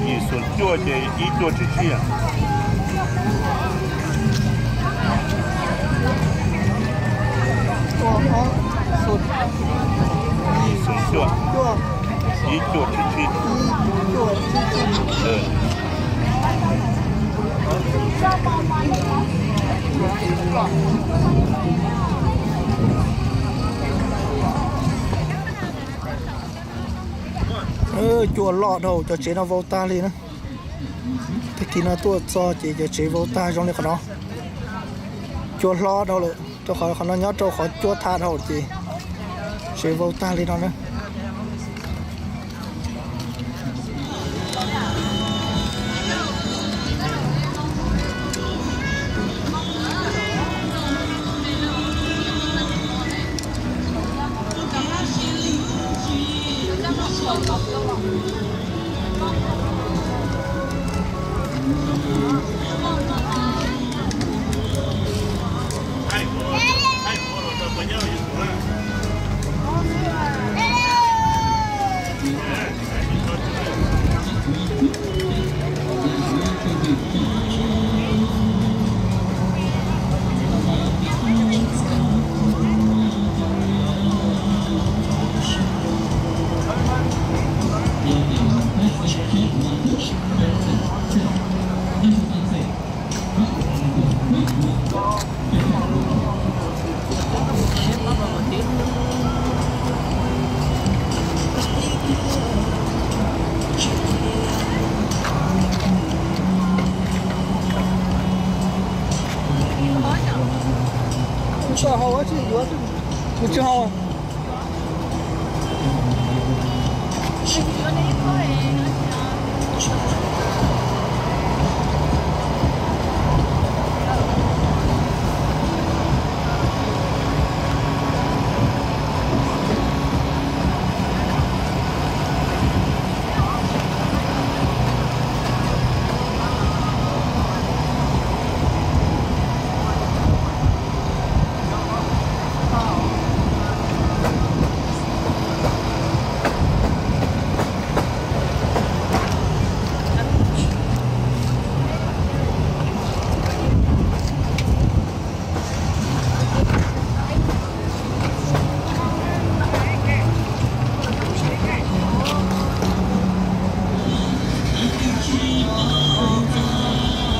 Yim xoom cuaj ces ib cuaj tsib tsib. Yim xoom cuaj, ib cuaj tsib tsib. Cua loj dhau, cov tsev no vau tag li na. Tag kis no tuaj txog ces cov tsev vau tag zoo li qhov no. Cua hlob dhau lawm, rau qhov qhov no nyob rau qhov cua tha dhau ces tsev vau tag li no na. Kuv tsis haus.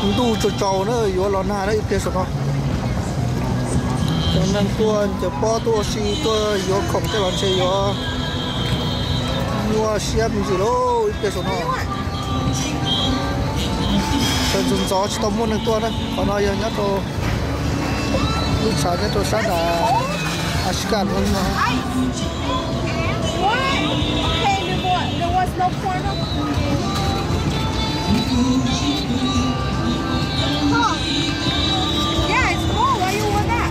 Ntuj tsaus tsaus na, yuav los nag na ib pliag saum no. Cov neeg tuaj, cov pob tuaj ua si tuaj yuav khoom tej los ntshe yuav nyuaj siab me ntsis lauj ib pliag saum no. Sawv ntxov ntxov tsis tau muaj neeg tuaj na. Qhov no yog nyob rau lub tshav nyob rau sab nram Alaska no. What? Okay, there wa-, there was no porno. Huh. Yeah, it's cool. Why you want that?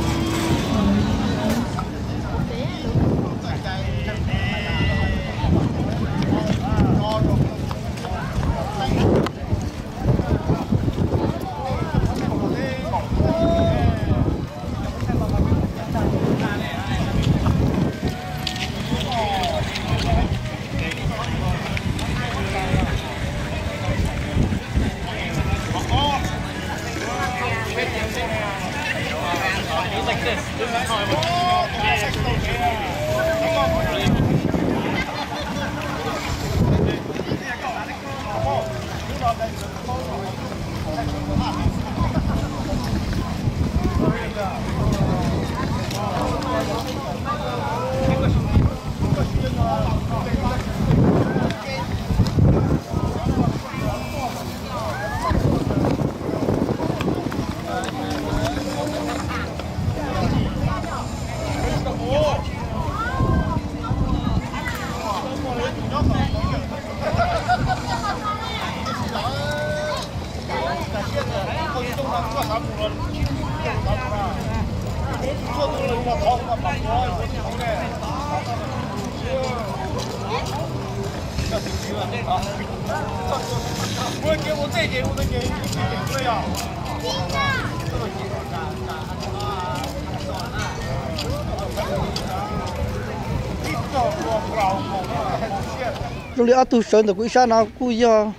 Zoo li ob tug sawv ntawm kuv ib sab no kuj yog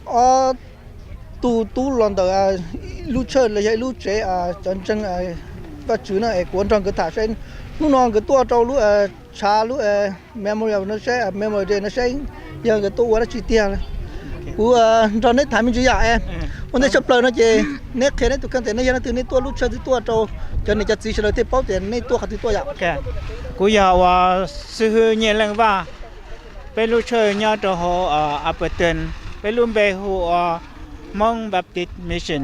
ob tug tub los ntawm lub church los yog ib lub tsev cov ntseeg Vajtswv no es kuv nrog nkawd tham saib hnub no nkawd tuaj rau lub tshav lub Memorial no saib, Memorial Day no saib yog nkawd tuaj ua dab tsi tiag. Kuv nrog neb tham me ntsis yom. Ua ntej tshaj plaws no ces neb qhia neb tus kheej tias neb yog leej twg, neb tuaj lub church twg tuaj rau cov niam cov txiv sawv daws thiaj paub tias neb tuaj qhov twg tuaj yom. Kuv yog ua xib hwb Nyiaj Leej Vaj. Peb lub church nyob rau hauv Appleton, peb lub npe hu ua Hmoob Baptist Mission.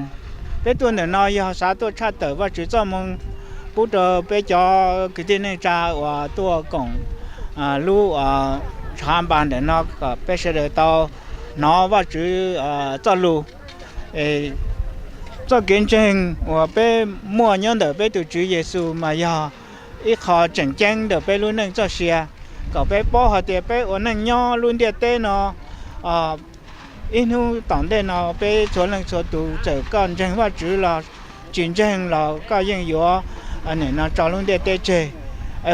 Peb tuaj ntawm no yog xav tuaj tshaj tawm Vajtswv txoj moo pub rau peb cov kwv tij neej tsa uas tuaj koom lub tshav npas ntawm no kom peb sawv daws tau hnov Vajtswv txoj lus. Txoj kev ntseeg uas peb muaj nyob ntawm peb tus Tswv Yexus mas yog ib qho tseem ceeb ntawm peb lub neej txoj sia, kom peb paub hais tias peb ua neej nyob lub ntiaj teb no ib hnub tom ntej no peb txhua leej txhua tus txawm koj ntseeg Vajtswv los tsis ntseeg los koj yeej yuav nim no tso lub ntiaj teb tseg.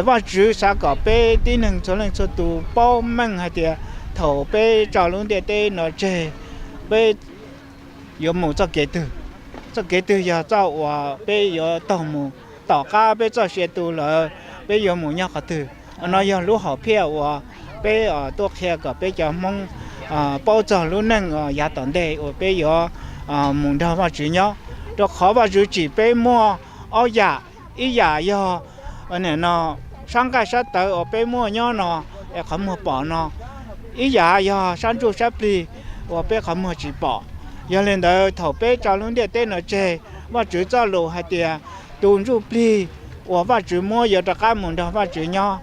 Vajtswv xav kom peb tib neeg txhua leej txhua tus paub meej hais tias thaum peb tso lub ntiaj teb no tseg, peb yuav mus txoj kev twg. Txoj kev twg yog txoj uas peb yuav taug mus, tom qab peb txoj sia tu lawm peb yuav mus nyob qhov twg. No yog lub hom phiaj uas peb tuaj qhia kom peb cov Hmoob paub txog lub neej yav tom ntej uas peb yuav mus nrog Vajtswv nyob, rau qhov Vajtswv tsim peb muaj ob yam. Ib yam yog nim no sab nqaij sab tawv uas peb muaj nyob no es qhov muag pom no, ib yam yog sab ntsuj sab plig uas peb qhov muag tsis pom. Yog li ntawd thaum peb tso lub ntiaj teb no tseg, Vajtswv txoj lus hais tias tus ntsuj plig uas Vajtswv muab yuav rov qab mus nrog Vajtswv nyob,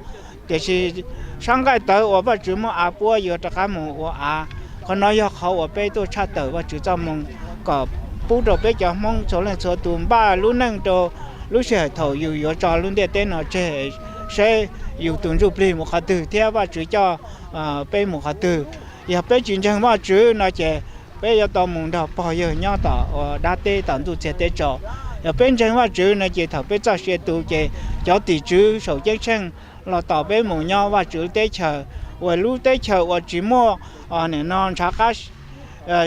tiam sis sab nqaij tawv uas Vajtswv muab av puab yuav rov qab mus ua av. Qhov no yog qhov uas peb tuaj tshaj tawm Vajtswv txoj moo kom pub rau peb cov Hmoob txhua leej txhua tus npaj lub neej rau lub sij hawm thaum yus yuav tso lub ntiaj teb no tseg, seb yus tus ntsuj plig mus qhov twg thiab Vajtswv coj peb mus qhov twg. Yog peb tsis ntseeg Vajtswv no ces peb yuav tau mus nrog pog yawg nyob tom ua dab teb tom ntuj txiag teb tsaus. Yog peb ntseeg Vajtswv no ces thaum peb txoj sia tu ces cov tim tswv saum ceeb tsheej los tos peb mus nyob Vajtswv lub teb chaws, uas lub teb chaws uas tsis muaj nim no ntshav qab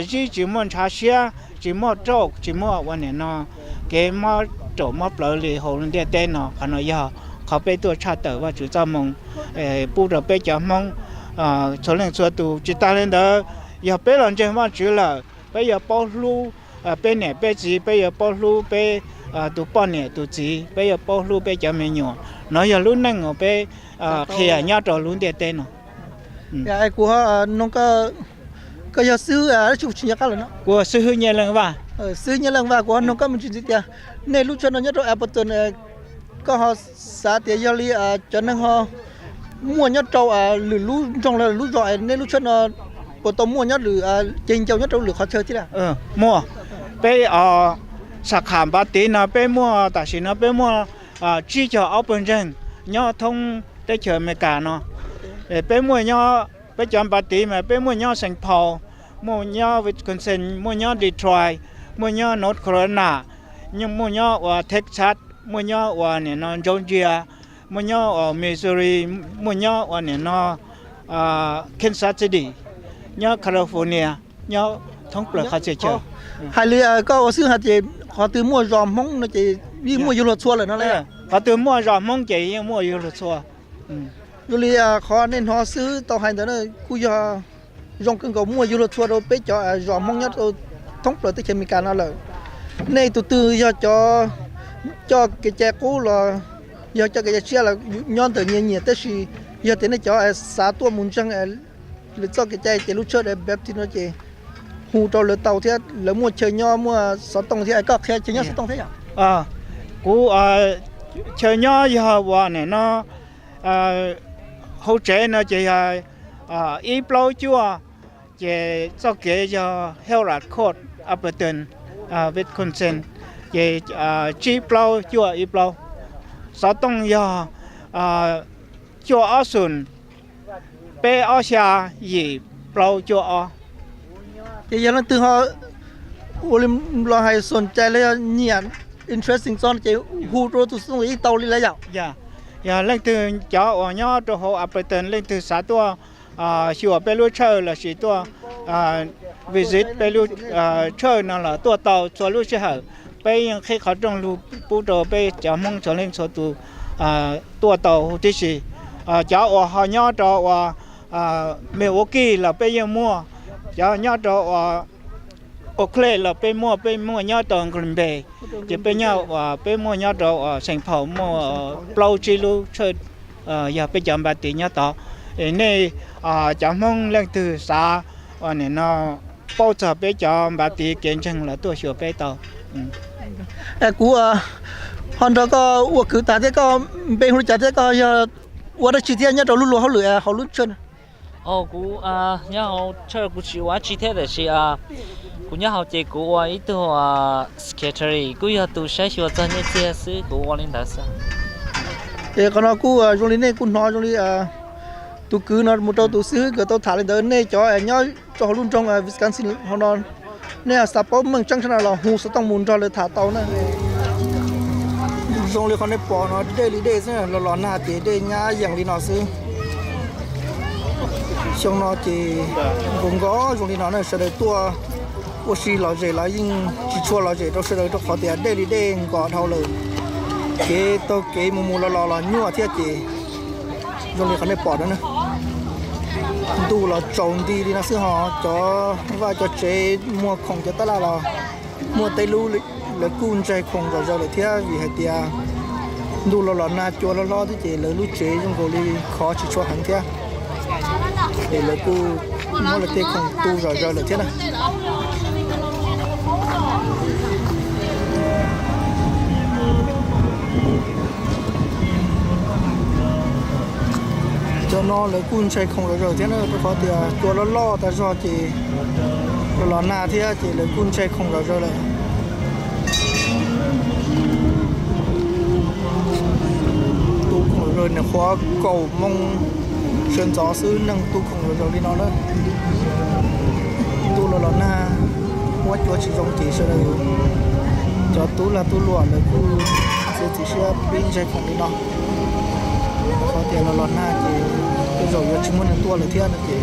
zib, tsis muaj ntshav siab, tsis muaj rauj, tsis muaj ua nim no kev mob raum mob plawv li hauv lub ntiaj teb no. Qhov no yog qhov peb tuaj tshaj tawm Vajtswv txoj moo pub rau peb cov Hmoob txhua leej txhua tus. Tsis tas li ntawd, yog peb los ntseeg Vajtswv lawm, peb yuav paub hlub peb niam peb txiv, peb yuav paub hlub peb tus poj niam tus txiv, peb yuav paub hlub peb cov me nyuam. No yog lub neej uas peb qhia nyob rau lub ntiaj teb no. Kuv, koj yog xib hwb dab tsi kuv tsis nco qab lawm no? Kuv xib hwb Nyiaj Leej Vaj. Xib hwb Nyiaj Leej Vaj, kuv ho noog koj me ntsis ntxiv tias nej lub tsheb no nyob rau Appleton, koj ho xav tias yog li cov neeg ho muaj nyob rau lwm lub nroog los lwm lub zos, nej lub tsheb no puas tau muaj nyob lwm, ces ncau nyob rau lwm qhov chaw thiab? Muaj. Peb xab khas Npav Tiv no peb muaj, tam sim no peb muaj tsib caug ob pawg ntseeg nyob thoob teb chaws Amelikas no. Peb muaj nyob, peb cov Npav Tiv mas peb muaj nyob Saint Paul, muaj nyob Wisconsin, muaj nyob Detroit, muaj nyob North Carolina, muaj nyob ua Texas, muaj nyob ua nim no Georgia, muaj nyob ua Missouri, muaj nyob ua nim no Kansas City, nyob California, nyob thoob plaws qhov txhia chaw. Hais li koj ua xib hwb hais tias qhov twg muaj zos Hmoob no ces yeej muaj yug luag txhua lawm no las? Qhov twg muaj zos Hmoob ces yeej muaj yug luag txhua. Zoo li qhov nej hnov xib hwb tau hais ntawd kuj yog zoo kawg nkaus, muaj yug luag txhua rau peb cov zos Hmoob nyob rau thoob plaws teb chaws Amelikas no lawm. Nej tus twg yog cov coj kev cai qub los yog coj kev cai tshiab los nyob ntawm nyias nyias, tab sis yog tias nej cov xav tuaj mus ntseeg lwm txoj kev cai ces lub tsheb Baptist no ces hu rau lawv tau thiab, lawv muaj chaw nyob muaj xov tooj thiab. Koj qhia chaw nyob xov tooj thiab yom? Kuv chaw nyob yog ua nim no hauv tsev no ces yog ib plaub cuaj, ces txoj kev yog Herald Court, Appleton, Wisconsin, ces tsib plaub cuaj ib plaub. Xov tooj yog cuaj ob xoom peb ob xya yim plaub cuaj ob. Ces yog leej twg ho ua li los hais xoom cai los yog nyiam interesting txog no ces hu rau tus xov tooj ib tau li lawm yom? Yog leej twg cov uas nyob rau hauv Appleton leej twg xav tuaj xyuas peb lub tshawj lossis tuaj visit peb lub tshawj no los tuaj tau txhua lub sij hawm. Peb yeej qhib qhov rooj lug pub rau peb cov Hmoob txhua leej txhua tus tuaj tau huv tib si. Cov uas ho nyob rau uas Milwaukee los peb yeej muaj, cov nyob rau uas Oakland los peb muaj, peb muaj nyob rau Green Bay, ces peb nyob uas peb muaj nyob rau uas Saint Paul muaj plaub tsib lub tshawj yog peb cov npav tiv nyob tod. Es nej cov Hmoob leej twg xav uas nim no paub txog peb cov npav tiv kev ntseeg los tuaj xyuas peb tau. Kuv ho nrog koj ua kwv tas thiab, koj npe hu li cas thiab koj yog ua dab tsi thiab nyob rau lub luag hauj lwm hauv lub tshawj? Kuv nyob hauv tshawj kuv tsis ua dab tsi thiab tiam sis kuv nyob hauv ces kuv ua ib tug secretary, kuj yog tus saib xyuas txog nyiaj txiag xwb, kuv ua li ntawd xwb. Es qhov no kuj zoo li nej kuj hnov zoo li tus kwv no mus rau tus xib hwb nkawd tau tham li ntawd, nej cov nyob rau hauv lub nroog Wisconsin hauv no nej xav paub meej tseeb tshaj no los hu xov tooj mus nrog lawv tham tau na. Zoo li qhov nej pom no dej li dej xwb, los los nag ces dej nyab yees li no xwb. Xyoo no ces nkaus nkaus zoo li no na, sawv daws tuaj ua si lom zem los yeej tsis tshua lom zem rau sawv daws rau qhov tias dej li dej nkaus dhau lawm. Kev taug kev mus mus los los los nyuaj thiab ces zoo li qhov nej pom no na. Ntuj los tsaus nti li no xwb ho cov vaj cov tsev muag khoom cov tab laj los muaj tej lub lawv kuj ntsaig khoom zom zaws lawm thiab vim hais tias ntuj los los nag cua hlob hlob thiab ces lawv lub tsev zoo nkaus li khov tsis tshua heev thiab. Es lawv kuj muab lawv tej khoom tu zom zaws lawm thiab na. Cov no lawv kuj ntshai khoom zom zaws thiab na, rau qhov tias cua loj loj tag zog ces los los nag thiab ces lawv kuj ntshai khoom zom zaws lawm. Tu khoom zom zaws, nws qhuav kaum moo sawv ntxov xwb neeg tu khoom zom zaws li no na. Ntuj los los nag, muab cua tsis zoo ces sawv daws cov tub lag tub luam lawv kuj txiav txim siab pib ntshai khoom li no. Qhov tias los los nag ces tej zaum yuav tsis muaj neeg tuaj lawm thiab no ces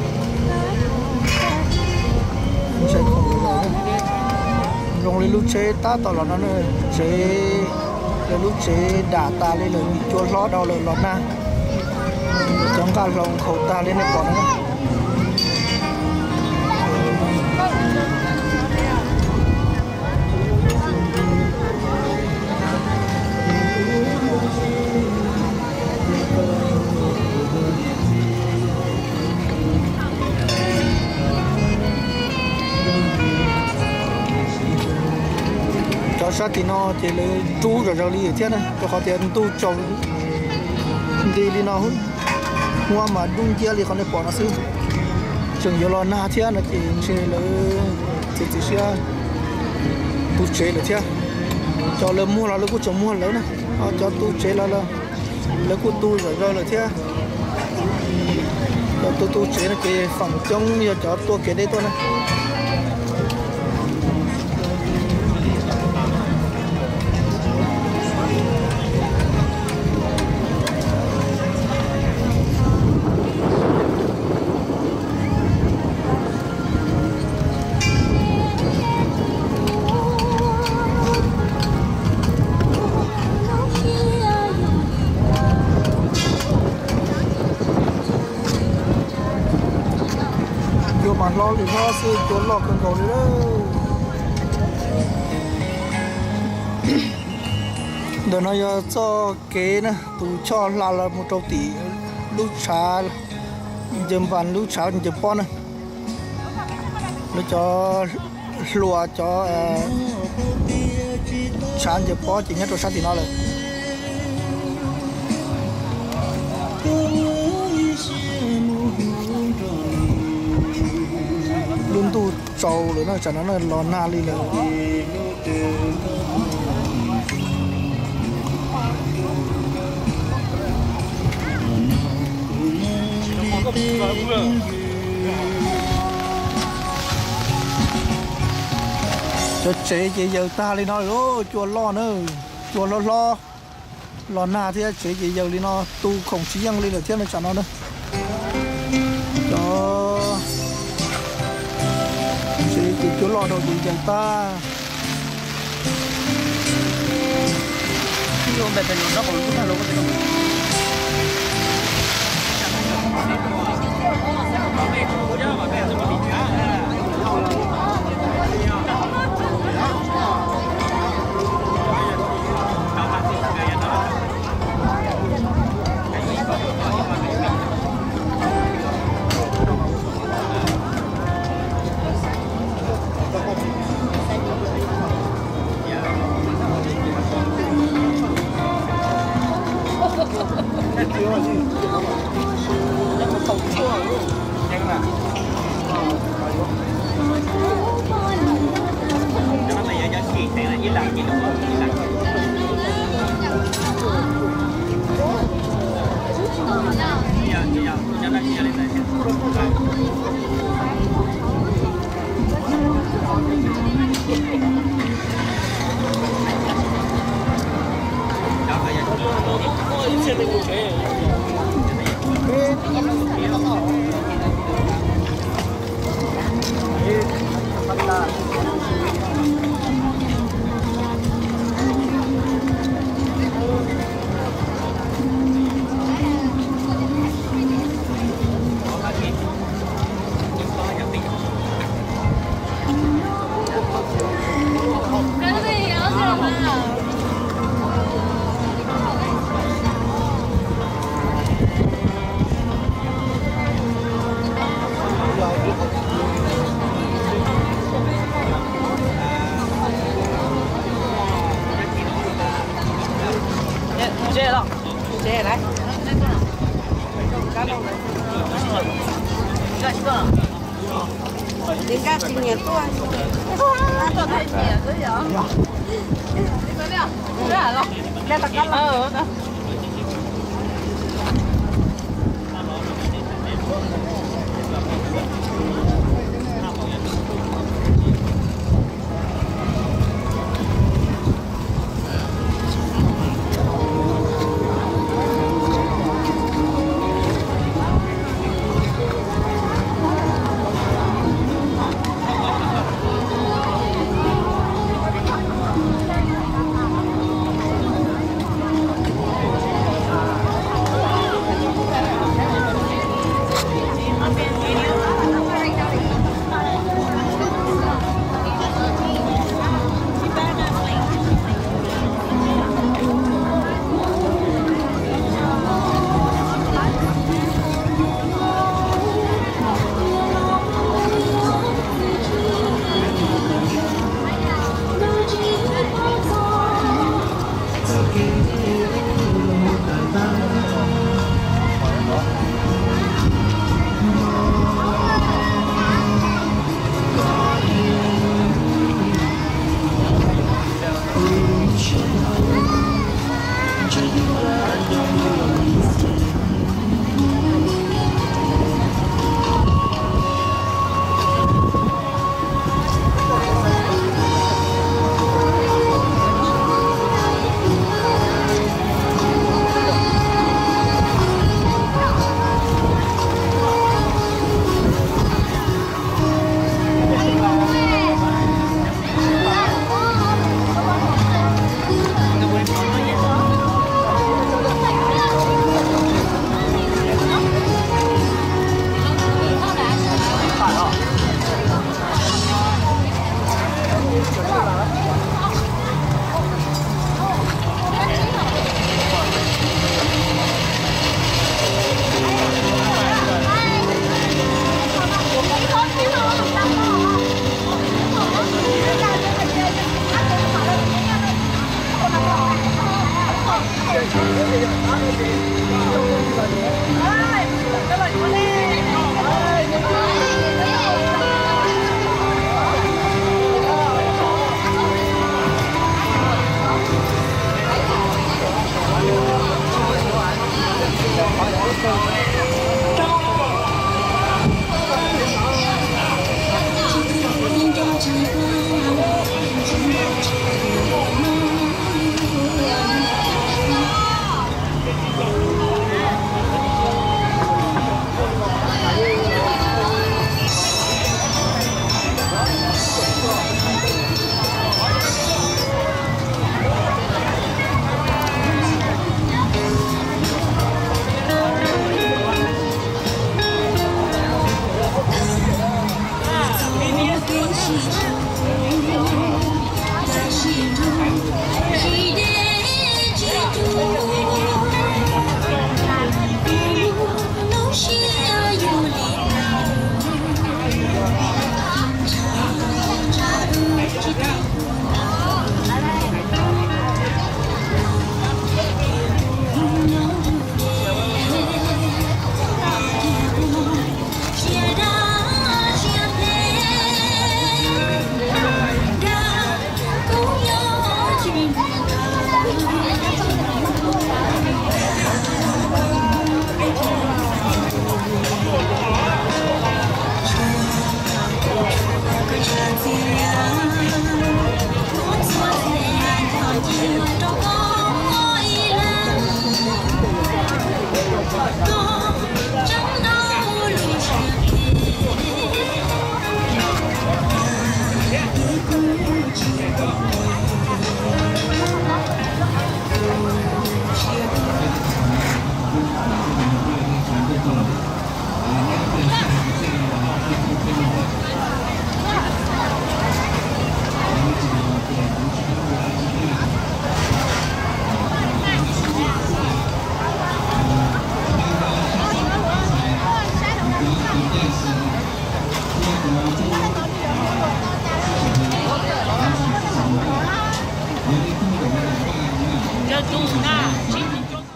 ntshai khoom li no. Zoo li lub tsheb tab tom los no, tsev, lawv lub tsev dam tas li lawm vim cua hlob dhau lawm los nag. Cov nqaj hlau nkhaus tag li nej pom no. Cov sab tim no ces lawv rub zom zaws li thiab na, rau qhov tias ntuj tsaus nti li no, huab mas dub nciab li qhov nej pom no xwb. Tseem yuav los nag thiab no ces ntshe lawv txiav txim siab tu tsev lawm thiab. Cov lawv muag los lawv kuj tseem muag lawv na, ho cov tu tsev los lawv kuj tu zom zaws lawm thiab. Cov tu tu tsev no ces feem coob yog cov tuaj kev deb tuaj na. Cua mas hlob li hlob xwb, cua loj kawg nkaus li lawm. Ntawm no yog txoj kev na, tus choj hla los mus rau tim lub tshav ncaws npas, lub tshav ncaws pob na. Lawv cov hluas cov tshav ncaws pob ces nyob rau sab tim no lawm. Lub ntuj tsaus lawm no, tsam no los nag li lawm. Cov tsev ces yaws tag li no, cua loj na, cua hlob hlob los nag thiab tsev ces yaws li no, tu khoom tsis yeej li lawm thiab no tsam no na. Cov Ces tus cua loj rau tus ncees tag.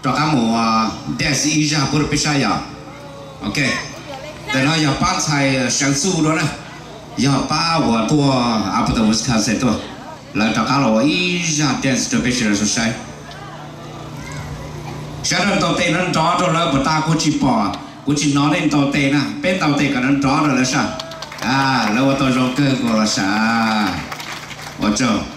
Rov qab mus dance ib zaj pub rau peb saib yom. Ok, ntawm no yog pab ntxhais Seev Xu dua na, yog pab uas tuaj Alberta, Wisconsin tuaj. Lawv rov qab los ua ib zaj dance rau peb sawv daws saib. Sawv daws ntaus tes nrov nrov rau lawv puas tas, kuv tsis pom, kuv tsis hnov nej ntaus tes na, peb ntaus tes kom nrov nrov rau lawv saib. Lawv ua tau zoo kawg nkaus los sav. Ua tsaug.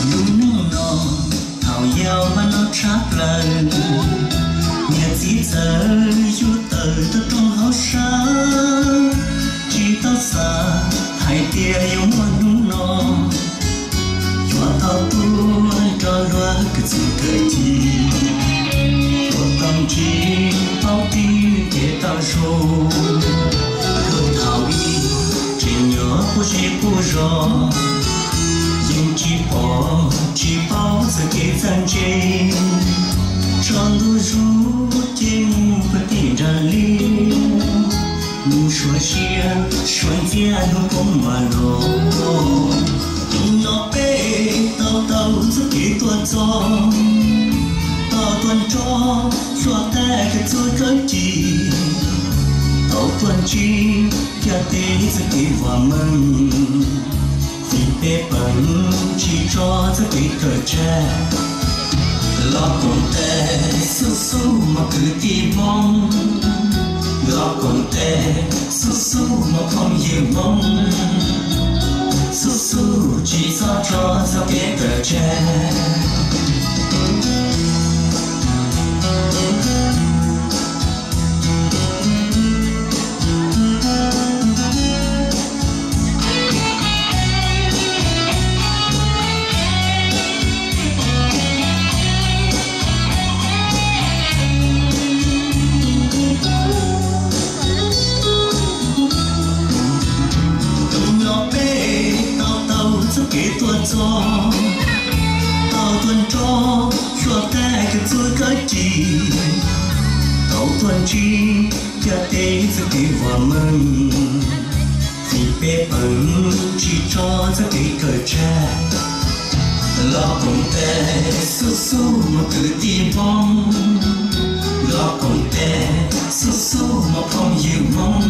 Hnub no thaum yau pab no tshab plaws, niam txiv txawm yug tawm tuaj rooj hauv sab, tsis tau xav hais tias yuav muaj hnub no. Yuav tau tuaj nrog luag kawm txuj kawm ci, ua tau ntsib paub tij ces tau zoo. Lub thaum ub tseem nyob quj zej quj zos, yeej tsis pom tsis paub txoj kev txawj ntse. Tsaus ntuj zuj ces mus pw tim nram liaj, mus suav siab suav ntxiag hnub poob mas los. Hnub no peb tau taug txoj kev tuaj txog, tau tuaj nrog luag kawm txuj kawm ci, tau tuaj ntsib cov teb txoj kev vam meej. Vim peb peem tsis tso txoj kev kawm tseg, los koom tes xub xub mog kwv tij Hmoob, los koom tes xub xub mog phooj ywg Hmoob, xub xub tsis txhob tso txoj kev kawm tseg. Hnub no peb tau taug txoj kev tuaj txog, tau tuaj nrog luag kawm txuj kawm ci, tau tuaj ntsib cov teb txoj kev vam meej. Vim peb peem tsis tso txoj kev kawm tseg, los koom tes xub xub mog kwv tij Hmoob, los koom tes xub xub mog phooj ywg Hmoob,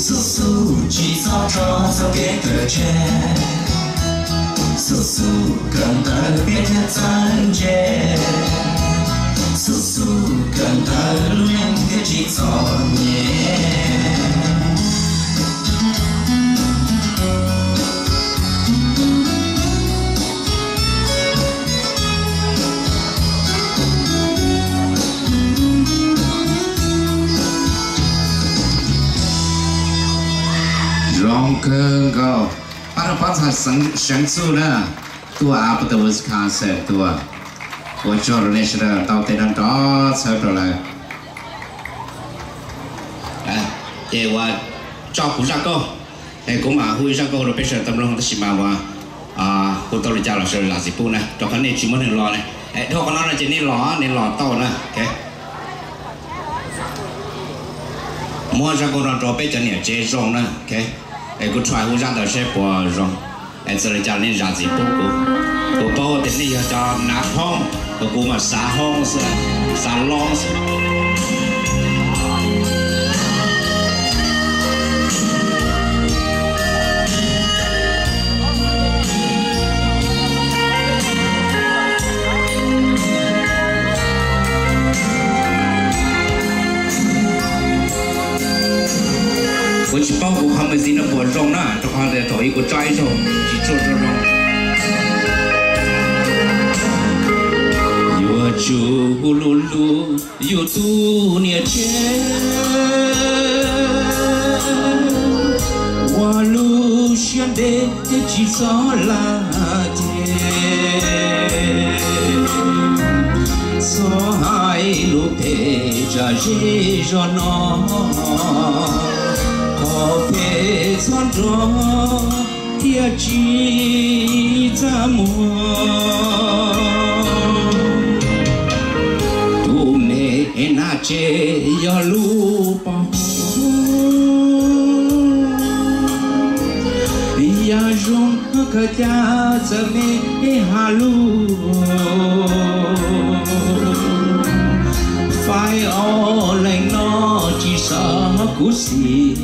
xub xub tsis txhob tso txoj kev kawm tseg, xub xub kawm ntawv peb thiaj txawj ntse, xub xub kawm ntawv lub neej thiaj tsis txom nyem. Zoo kawg nkaus, pab rau pab ntxhais Seev Xu na, tuaj Alberta, Wisconsin tuaj. Ua tsaug rau nej sawv daws ntaus tes nrov nrov txhawb rau lawv. Ces ua tso kuv zaj nkauj, es kuv mam hu ib zaj nkauj rau peb sawv daws tau mloog tab sis mas ua kuv tau li cas los sawv daws zam txim pub na, rau qhov nej tsis muaj neeg los ne. Dhau qhov no no ces nej los, nej los tau na. Muab zaj nkauj no rau peb cov niam tsev zoo na. Es kuv try hu zaj ntawd seb puas zoo, es txawm li cas nej zam txim pub kuv. Kuv paub tias nej yog cov nav phoob, kuv mas xav hoob xwb, xav loob xwb. Nws puas zoo na, rau qhov tias thaum ub kuv tso ib zaug tsis tshua zoo. Yuav tsum hu lus lus yus tus niam tsev, ua lub siab ntev tsis txhob laj ceg. Txhob hais lus phem tsam zej zos no, qhov phem txhob nrog thiaj tsis txaj muag. Tus me nas tsev yog lub pov haum, yam zoo khaws cas txawm me has lug. Faib ob leeg no tsis xav kuv xim,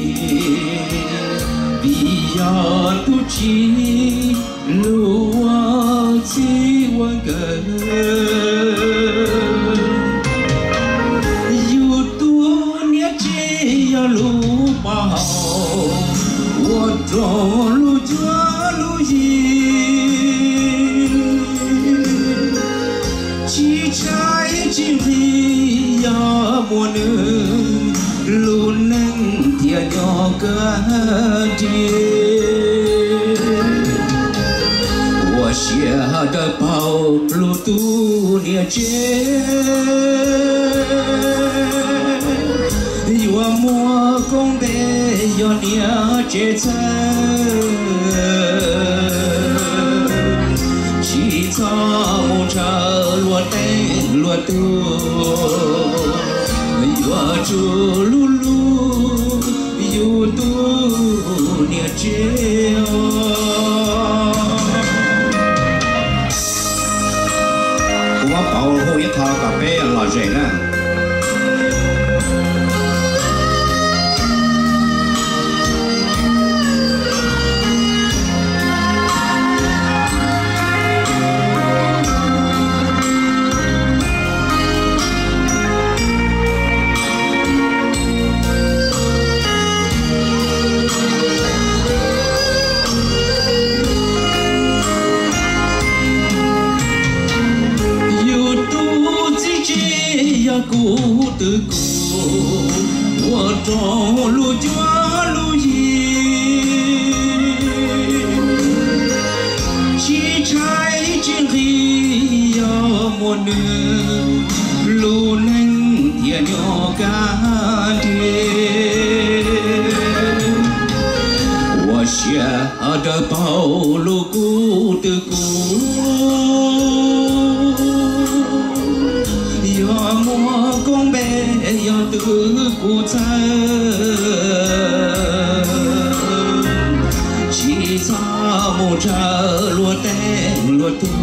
vim yog tub tsis lug ua txij ua nkawm. Yus tus niam tsev yog lub pov haum, ua rau lub cuab lub yig, tsis tshaib tsis nqhis yog muaj nws, lub neej thiaj nyob kaj nrig. Ua siab dawb paug lub tus niam tsev, yuav muaj koob npe yog niam tsev txawj, tsis txhob mus ntshaw luag teej luag tug, yuav tsum lub lub yus tus niam tsev. Kuv muab pauv hu ib qho kom peb lom zem na. Yus tus txiv tsev yog kuv twj kum, ua rau lub cuab lub yig, tsis tshaib tsis nqhis yog muaj nws, lub neej thiaj nyob kaj nrig. Ua siab dawb paug lub kuv twj kum, yog muaj koob npe yog twj kum txawj, tsis txhob mus ntshaw luag teej luag tug,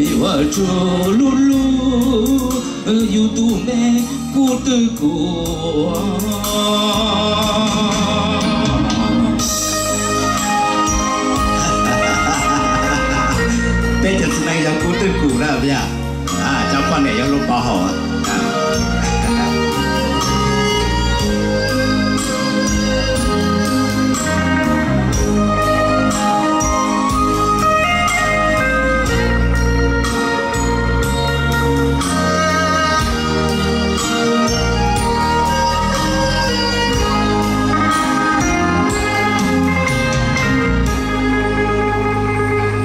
yuav tsum lub lub yus tus me kuv twj kum. Peb cov txiv neej yog kuv twj kum na, cov poj niam yog lub pov haum.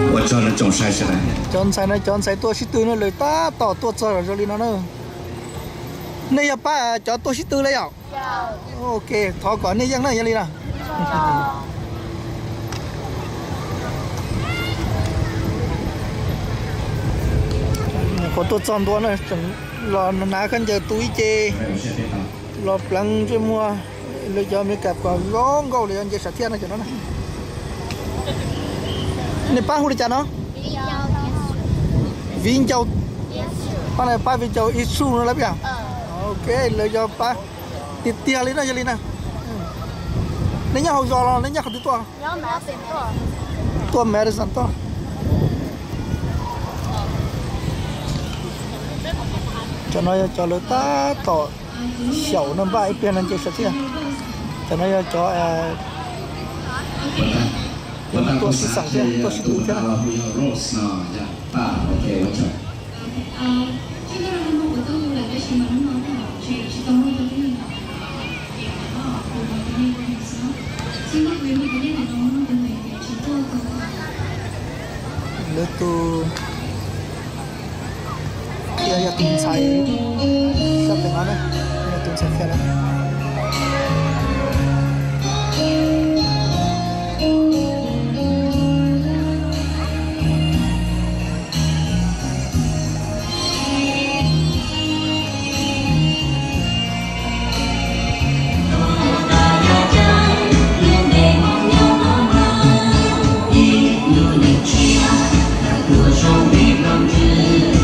Ua tsaug nej tsoom saib sawv daws. Cov ntxhais no cov ntxhais tuaj sib tw no lawv tab tom tuaj txog zoo li no na. Nej yog pab cov tuaj sib tw li yom? Ok, thov kom nej yeej na, yog li na. Qhov tuaj txog ntua na, tseem los hnav khaub ncaws tu ib ce, los pleev ntsej muag, lawv cov me kam kom zoo nkauj li nce sam thiaj no cov no. Nej pab hu li cas no? Viv Ncaus. Pab no pab Viv Ncaus Ib Su no lawm yom? Ok, lawv yog pab tiag tiag li no, yog li na. Nej nyob hauv zos los nej nyob qhov twg tuaj? Tuaj Madison tuaj. Cov no yog cov lawv tab tom xyaum no, npaj ib pliag no nce sam thiaj. Cov no yog cov tuaj sib xeem thiab tuaj sib tw thiab na. Lwm tus, yog tus ntxhais sab pem no na, yog tus ntxhais qhia lawm. Four,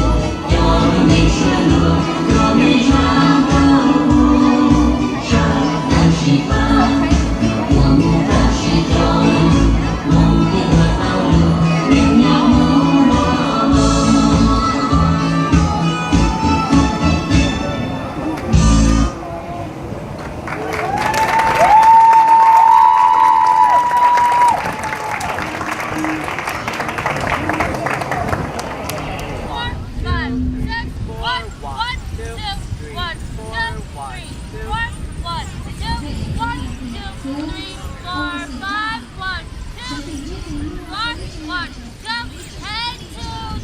five, six, one, one, two,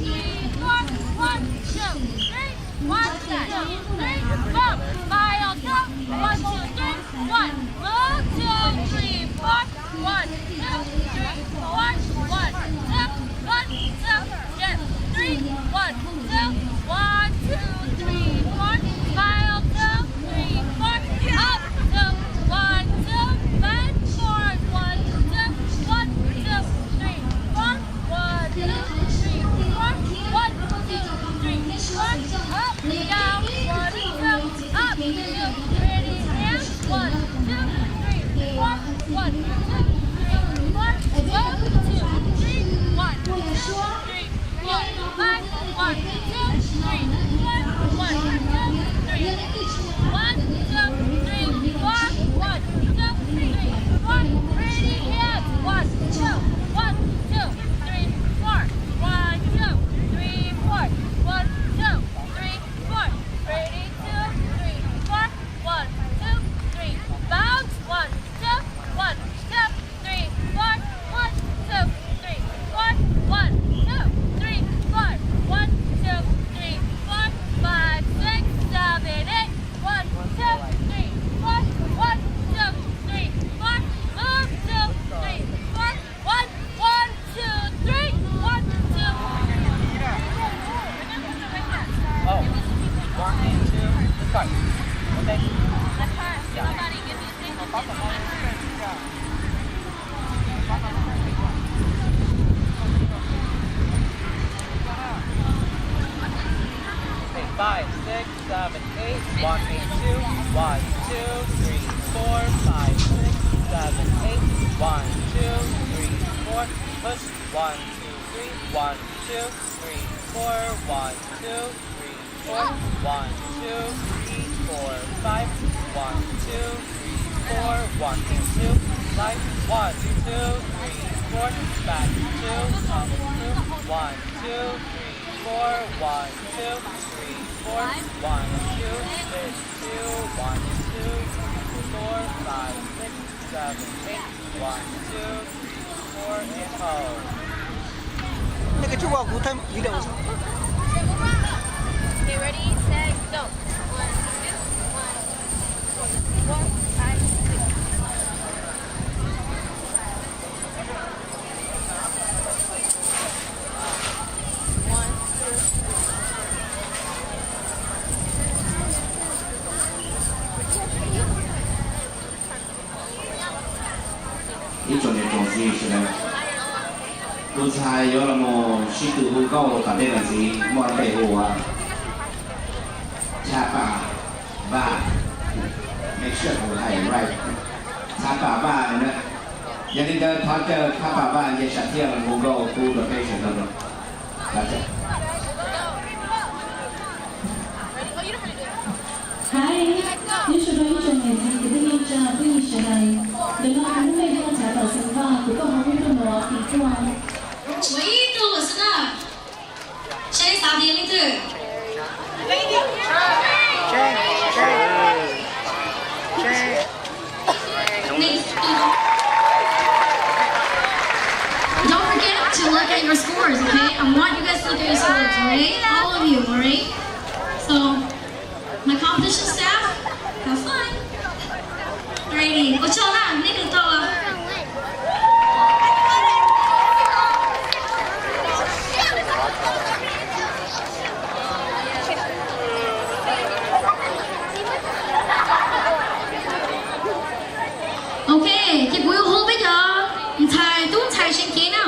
three, four, one, two, three, four, one, two, one, two, three, four, five, one, two, four, one, two, eight, two, three, four, one, two, three, one, two, three, four, five, one, two, three, one, two, three, four, one, two, three, four, one, two, one, two, yes, three, one, two, one, two, three, four, five, two, three, four, up, two, one, two, back, four, one, two, one, two, three, four, one, two, three, four, one, two, three, four, up, down, one, two, up, two, ready, and one, two, three, four, one, two, three, four, up, two, three, one, two, three, four, five, one, two, three, four, one, two, three, one, two, three, four, one, two, three, four, ready, and one, two, one, two, three, four, one, two, three, four, one, two, three, four, ready, two, three, four, one, two, three, bounce, one, two, one, two, three, four, one, two, three, four, one, two, three, four, one, two, three, four, five, six, seven, eight, one, two, three, four, one, two, three, four, move, two, three, four, one, one, two, three, one, two. Oh, one, two, start. Okay. Yeah. Okay, five, six, seven, eight, one, eight, two, one, two, three, four, five, six, seven, eight, one, two, three, four, push, one, two, three, one, two, three, four, one, two, three, four, one, two, three, four, five, one, two, three, four, one, two, five, one, two, three, four, back, two, up, two, one, two, three, four, one, two, three, four, one, two, eight, two, one, two, three, four, five, six, seven, eight, one, two, three, four, and hold. Nws koj tsuas ua kuv thaij video xwb. Okay, ready, set, go. One, two, one, two, three, four, five, six. One, two, three. Ib tsoom niam tsoom txiv sawv daws, tus ntxhais yuav los mus sib tw hu nkauj tom ntej no ntxiv muaj tej hu ua Thaj Pam Vaj, make sure hu hais right, Thaj Pam Vaj na. Yog li ntawd thov caw Thaj Pam Vaj nce sam thiaj los hu nkauj pub rau peb sawv daws. Thov caw. Hais, nyob sawv daws ib tsoom niam txiv kwv tij neej Sawv daws, ntawm no kuv muaj ib tug txhav tawm xeev Vaj, kuv tuaj hauv lub nroog Milwaukee tuaj. Ua ib tug xwb na. Seb xav tias leej twg? Next. Don't forget to look at your scores, okay? I want you guys to look at your scores, all right? All of you, all right? So, my competition staff, have fun. Alrighty, ua tsaug na, nej kawm tau. Ok, ces kuv yuav hu peb cov ntxhais tub ntxhais seev cev na.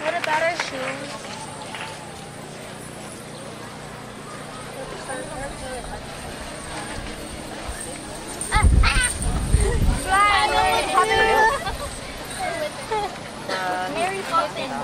What about our shoes? Mary Poppins.